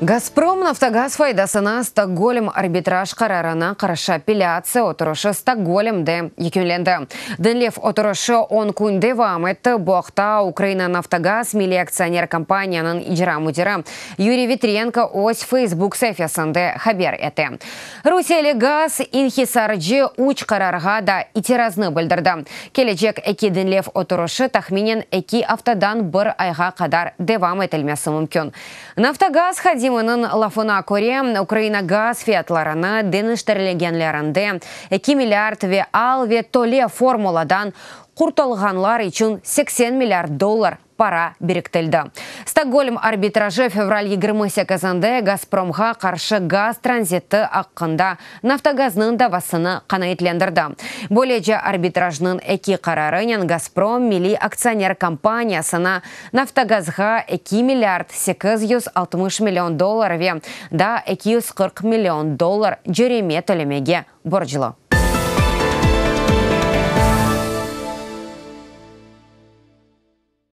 Gazprom Naftogaz faydasına Stokgolm arbitraj qararına qarşı apellâtsiya oturışı Stokgolmde yekünlendi. Diñlev oturışı 10 kün devam etti. Bu aqta Ukraina Naftogaz milliy aktsioner kompaniyanıñ icra müdiri Yuriy Vitrenko öz Feysbuk saifesinde haber ete. Rusiyeli gaz inhisarcı üç qararğa da itiraznı bildirdi. Kelecek eki diñlev oturışı tahminen eki aftadan bir ayğa qadar devam etilmesi mümkün. Naftogaz hadiminiñ lafına köre, Ukraina gaz fiyatlarını deñiştirgenlerinde 2 milliard ve al ve töle formuladan qurtulğanlar içün 80 milliard dollar para biriktildi. Stokgolm arbitrajı fevral 28-nde Gazpromğa qarşı gaz tranziti aqqında Naftogaznıñ davasını qanaatlendirdi. Böylece arbitrajnıñ eki qararınen Gazprom milliy aktsioner kompaniyasına Naftogazğa 2 milliard 860 million dollar ve daa 240 million dollar cerime tölemege borclu.